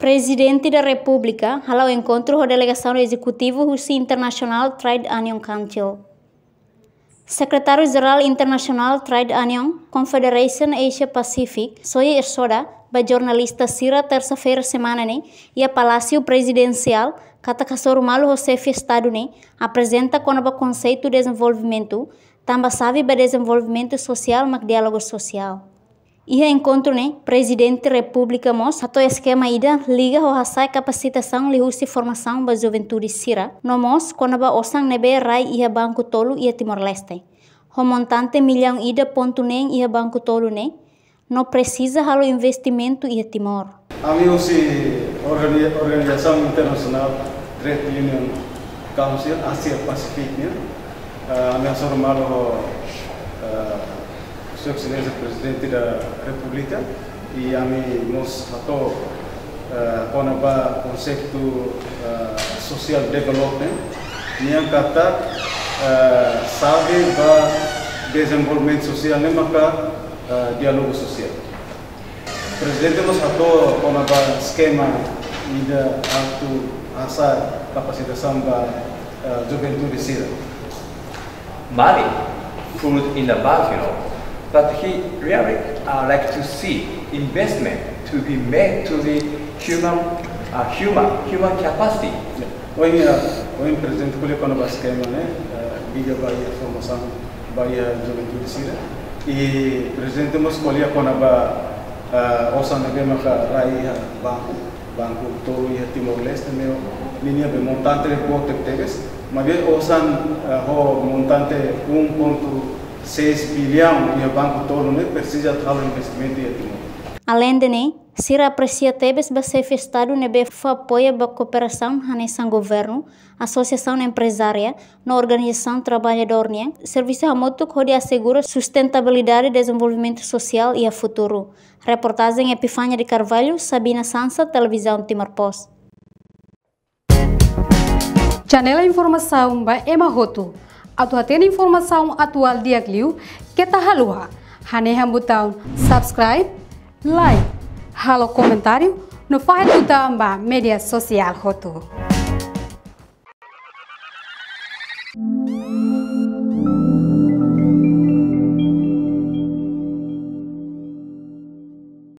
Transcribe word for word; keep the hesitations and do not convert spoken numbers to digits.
Prezidente da Repúblika hala'o enkontru ho delegasaun ezekutivu husi International Trade Union Council. Sekretáriu-Jerál International Trade Union Confederation Asia Pacific, Soye Soda, ba jornalista sira tersa-feira semana ne'e iha Palásiu Prezidensiál, katak hasoru malu ho xefe Estadu ne'e aprezenta kona-ba konseitu dezenvolvimentu, tanba xave ba dezenvolvimentu sosiál mak diálogu sosiál. Iha enkontru ne'e, Prezidente Repúblika mós hato'o eskema ida liga ho hasa'e kapasitasaun liuhusi formasaun ba juventude sira, no mós kona-ba osan ne'ebé rai iha banku tolu iha Timor-Leste, ho montante millaun ida pontu neen iha banku tolu ne'e, no presiza halo investimentu iha Timor. Ami husi organi-, organizasaun internasionál Trade Union Council Asia Pacific nian, eh, ami hasoru malu ho, eh, Sua Exelénsia Prezidente da Repúblika, i ami mós hato'o, eh, kona-ba konseitu, eh, social development, nian katak, eh, xave ba dezenvolvimentu sosiál ne'e maka, eh, diálogu sosiál. Prezidente mós hato'o kona-ba eskema ida atu hasa'e kapasitasaun ba, eh, juventude sira. Money float in the above, you know, but he really, uh, like to see investment to be made to the human, uh, human, human capacity. Ya. Ohin, eh, ohin Prezidente ko'alia kona-ba eskema ne'e, eh, liga ba iha formasaun ba iha juventude sira. I Prezidente mós ko'alia kona-ba, eh, osan ne'ebé maka rai iha banku, banku tolu iha Timor-Leste, ne'e ninia be montante boot tebes, maibé osan, eh, ho montante um ponto seis bilhão iha banku tolu ne'e presiza halo investimentu iha Timor. Aleinde ne'e, sira apresia tebes ba xefe Estadu ne'ebé fó apoiu ba kooperasaun hanesan governu, asosiasaun emprezária, no organizasaun traballadór nian, servisu hamutuk hodi asegura sustentabilidade dezenvolvimentu sosiál iha futuru. Reportajen Epifania de Carvalho, Sabina Sansa, Televizaun Timor Post. Janela informasaun ba ema hotu. Atu hatene informasaun atuál di'ak liu, keta haluha hanehan butaun subscribe, like, halo komentáriu, no fahe tutan ba média sosiál hotu.